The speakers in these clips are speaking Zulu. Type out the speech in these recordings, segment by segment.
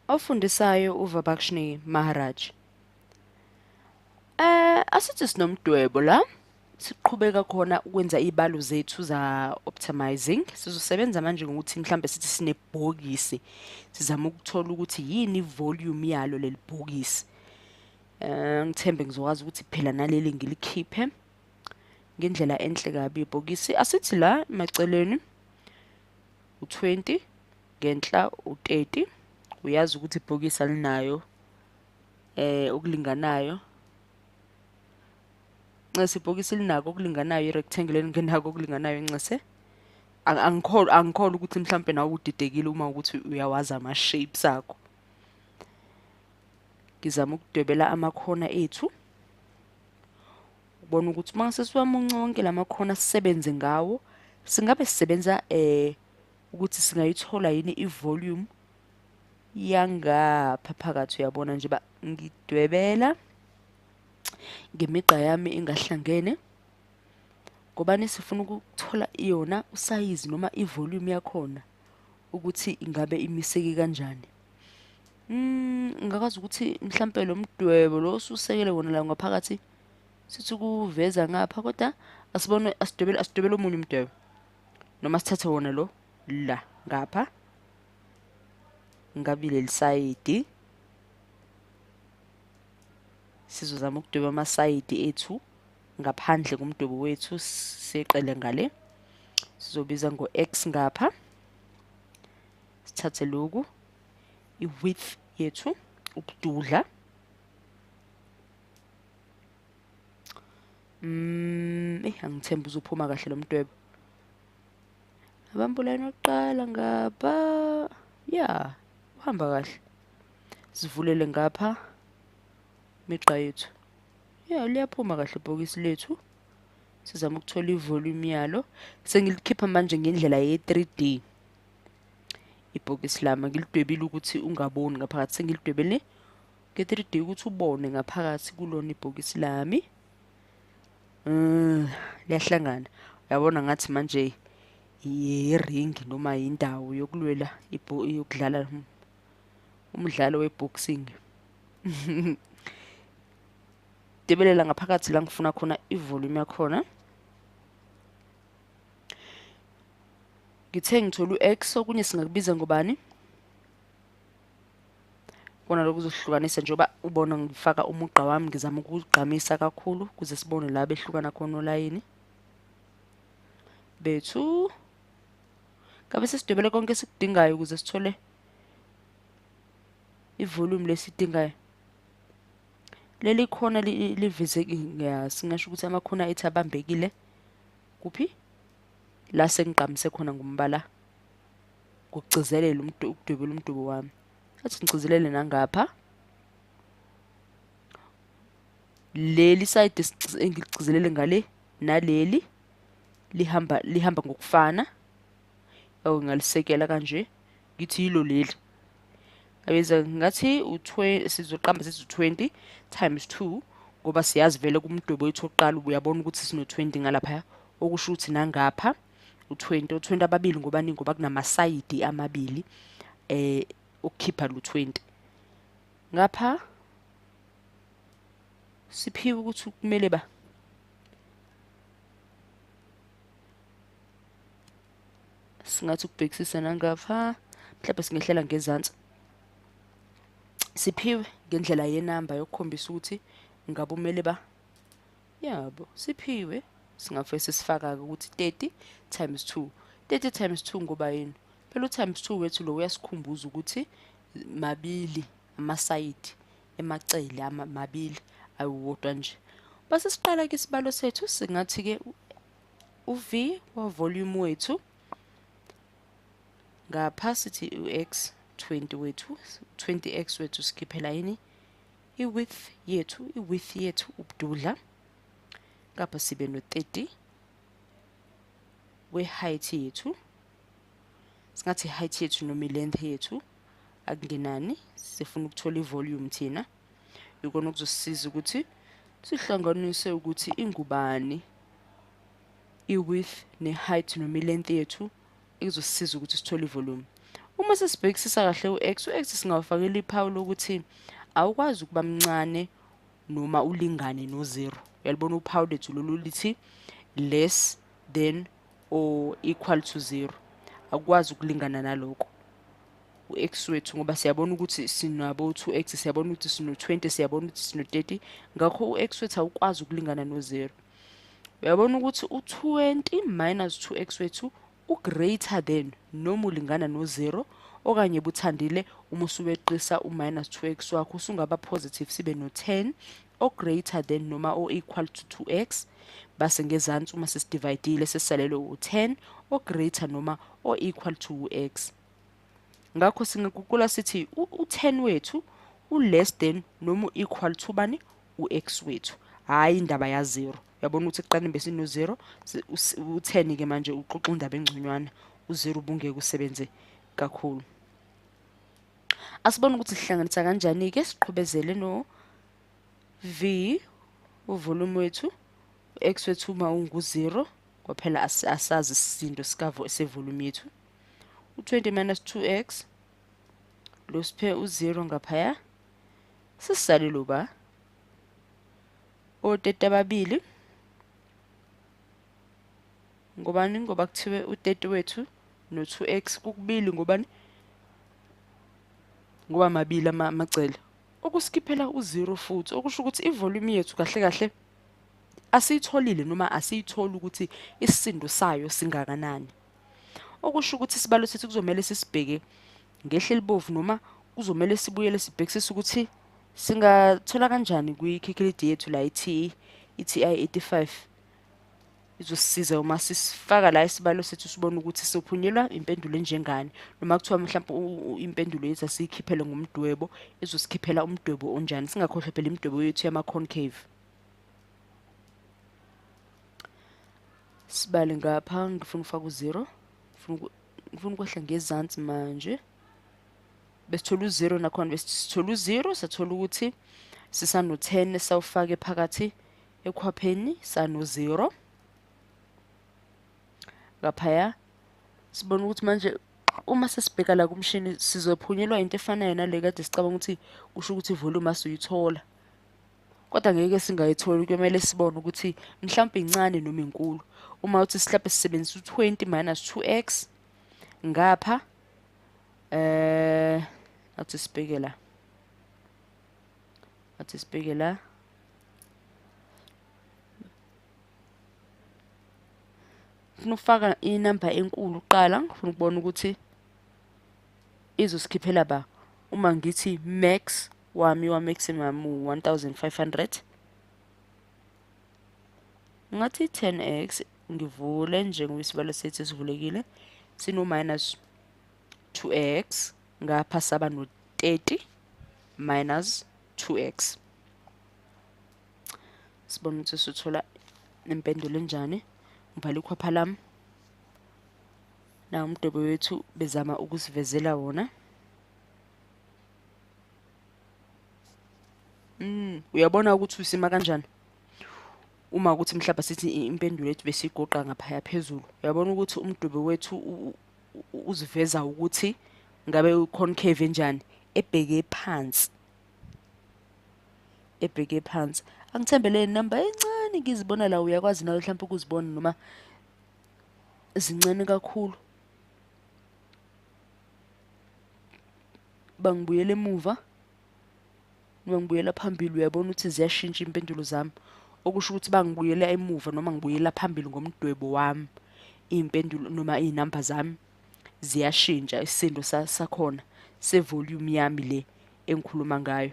Ofundisayo uVabakshni Maharaj. Asithi sinomdwebo la siqhubeka khona ukwenza iy'balo zethu za-optimizing. Sizosebenza manje ngokuthi mhlambe sithi sinebhokisi, sizama ukuthola ukuthi yini i-volume yalo leli bhokisi. Ngithembe ngizokwazi ukuthi phela naleli ngilikhiphe ngendlela enhle kabi ibhokisi. Asithi la emaceleni u-20, ngenhla u-30. Uyazi ukuthi ibhokisi alinayo okulinganayo. Ncese ibhokisi linako okulinganayo, i-rectangle elingenako okulinganayo ncese. Angikholwa ukuthi mhlampe nawe udidekile uma ukuthi uyawazi ama-shapes akho. Ngizama ukudwebela amakhona ethu. Ubona ukuthi uma sesiwamunca wonke lamakhona sisebenze ngawo, singabe sisebenza ukuthi singayithola yini i-volume yangapha phakathi. Uyabona nje ba ngidwebela ngemigqa yami engahlangene, ngobani sifuna ukuthola iyona usayizi noma i-volume yakhona ukuthi ingabe imiseke kanjani. Ngingakwazi ukuthi mhlampe lo mdwebo lo osusekele wona la ngaphakathi sithi ukuveza ngapha, kodwa asibone, asidwebele omunye umdwebo, noma sithathe wona lo la ngapha ngabe leli sayidi. Sizozama ukudweba amasayidi ethu ngaphandle komdwebo wethu, seqele ngale. Sizobiza ngo-x ngapha, sithathe lokhu i-width yethu, ubududla. Angithembi uzophuma kahle lo mdwebo. Abambulayini wokuqala ngapha, ya, uhamba kahle. Sivulele ngapha imigqa yethu. Ya, liyaphuma kahle ibhokisi lethu. Sizama ukuthola i-volume yalo. Sengilikhipha manje ngendlela ye-3D. Ibhokisi lami ngilidwebile ukuthi ungaboni ngaphakathi, sengilidwebele nge-3D ukuthi ubone ngaphakathi kulona ibhokisi lami. Liyahlangana. Uyabona ngathi manje i-ring noma indawo yokulwela yokudlala umdlalo we-boxing. Debelela ngaphakathi la ngifuna khona i-volume yakhona. Ngithe ngithola u-X, okunye singakubiza ngobani? Kona lokhu kuzohlukanisa njengoba ubona ngifaka umugqa wami, ngizama ukugqamisa kakhulu ukuze sibone la behlukana khona olayini bethu. Ngabe sesidwebele konke esikudingayo ukuze sithole i-volume lesidingayo. Leli khona livezekile, singasho ukuthi amakhona ethu abambekile kuphi? La sengigqamise khona ngombala ngokugcizelela ukudwebela umdwebo wami. Athi ngigcizelele nangapha. Leli side engiligcizelele ngale naleli lihamba ngokufana. Awu, ngalisekela kanje ngithi yilo leli. Abiza ngathi sizoqamba sithi u-20 times 2, ngoba siyazi vele kumdwebo wethu wokuqala uyabona ukuthi sino-20 ngalaphaya, okusho ukuthi nangapha u-20, u-20 ababili ngobani? Ngoba kunamasayidi amabili ukukhipha lo 20. Ngapha siphiwe ukuthi kumele ba singathi ukubhekisisa nangapha, mhlawumbe singehlela ngezansi. Siphiwe ngendlela yenamba yokukhombisa ukuthi ngabe umele ba yabo, siphiwe. Singafese sifaka-ke ukuthi 30 times 2. 30 times 2 ngoba yini? Phela u-times 2 wethu lo uyasikhumbuza ukuthi mabili amasayidi emacele, mabili ayiwodwa nje. Base siqala-ke isibalo sethu, singathi-ke u-V wa volume wethu ngapha sithi u-X 20 wethu, 20x wethu sikhiphela yini? I-width yethu, i-width yethu ubududla. Ngapha sibe no-30 we-height yethu. Singathi i-height yethu noma i-length yethu akungenani, sifuna ukuthola i-volume thina. Ikona okuzosisiza ukuthi sihlanganise ukuthi ingubani i-width ne-height noma i-length yethu, izosisiza ukuthi sithole i-volume. Uma sesibhekisisa kahle u-x, u-x singawufakela iphawu lokuthi awukwazi ukuba mncane noma ulingane no-0. Uyalibona uphawu lethu lolu lithi less than or equal to 0. Akukwazi ukulingana naloko u-x wethu, ngoba siyabona ukuthi sinabo 2x, siyabona ukuthi sino-20, siyabona ukuthi sino-30, ngakho u-x wethu awukwazi ukulingana no-0. Uyabona ukuthi u-20 minus 2x wethu u-greater than noma ulingana no-0, okanye buthandile uma usuweqisa u-minus 2x wakho usungaba positive, sibe no-10 o-greater than noma o-equal to 2x, base ngezansi uma sesidividile sesisalelwe u-10 o-greater noma o-equal to u-x. Ngakho singaguqula sithi u-10 wethu u-less than noma u-equal to bani? U-x wethu. Hhayi indaba ya-0. Uyabona ukuthi ekuqaleni besino-0, u-10 ke manje uxoxa indaba engconywana, u-0 ubungeke usebenze kakhulu. Asibone ukuthi sihlanganisa kanjani-ke, siqhubezele no V, uvolume wethu, u-x wethu uma ungu-0, kwaphela asazi isisindo sevolume yethu. U-20 minus 2x, lo siphe u-0 ngaphaya, sesisalelo ba o-30 ababili, ngobani? Ngoba kuthiwe u-30 wethu no-2x kukubili, ngobani? Ngoba mabili amacele, okusikhiphela u-0 futhi, okusho ukuthi ivolume yethu kahle kahle asiyitholile noma asiyitholi ukuthi isisindo sayo singakanani. Okusho ukuthi isibalo sethu kuzomele sisibheke ngehle elibovu, noma kuzomele sibuyele sibhekisise ukuthi singathola kanjani kwi-calculator yethu la i-TI 85 izosisiza uma sisifaka la isibalo sethu sibone ukuthi sophunyelwa impendulo enjengani, noma kuthiwa mhlawumbe impendulo yethu asiyikhiphele ngomdwebo, izosikhiphela umdwebo onjani. Singakhohlwa phela imidwebo yethu yama-concave. Sibale ngapha, ngifuna ukufaka u-0, ngifuna ukwehla ngezansi manje. Besithola u-0 nakhona, besithola u-0, sathola ukuthi sisano-10 sawufake phakathi ekhwapheni, sano-0 ngaphaya. Sibona ukuthi manje uma sesibheka la kumshini sizophunyelwa into efanayo nale kade sicabanga ukuthi kusho ukuthi ivolume asiyithola, kodwa ngeke singayitholi. Kuyomele sibone ukuthi mhlawumbe incane noma inkulu. Uma uthi mhlawumbe sisebenzisa u-20 minus 2x ngapha, athi sibheke la, athi sibheke la, ngifuna ukufaka inamba enkulu kuqala, ngifuna ukubona ukuthi izosikhiphela ba. Uma ngithi max wami wa maximum 1500, ngathi 10x, ngivule njengoba isibalo sethu sivulekile, sino minus 2x ngapha, saba no 30 minus 2x. Sibona ukuthi sithola impendulo enjani. Ngibhala ikhwapha lami na umdwebo wethu bezama ukusivezela wona. Uyabona ukuthi usima kanjani uma ukuthi mhlawumbe sithi impendulo yethu besigoqa ngaphaya phezulu. Uyabona ukuthi umdwebo wethu uziveza ukuthi ngabe u-concave enjani, ebheke phansi, ebheke phansi. Angithembele namba encane ngizibona la, uyakwazi nawe mhlawumbe ukuzibona noma zincane kakhulu. Bangibuyela emuva noma ngibuyela phambili, uyabona ukuthi ziyashintsha impendulo zami, okusho ukuthi bangibuyela emuva noma ngibuyela phambili ngomdwebo wami, iy'mpendulo noma iy'namba zami ziyashintsha, isisindo sakhona sevolume yami le engikhuluma ngayo.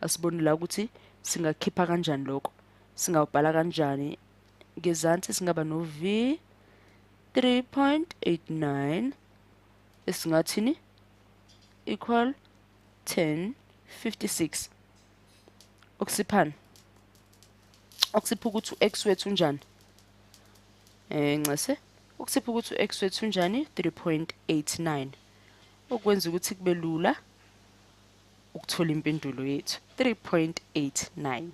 Asibone la ukuthi singakhipha kanjani lokho, singawubhala kanjani ngezansi. Singaba no V 3.89 esingathini equal 1056, okusiphani? Okusipha ukuthi u-x wethu unjani, ncese, okusipha ukuthi u-x wethu unjani, 3.89, okwenza ukuthi kube lula ukuthola impendulo yethu, 3.89.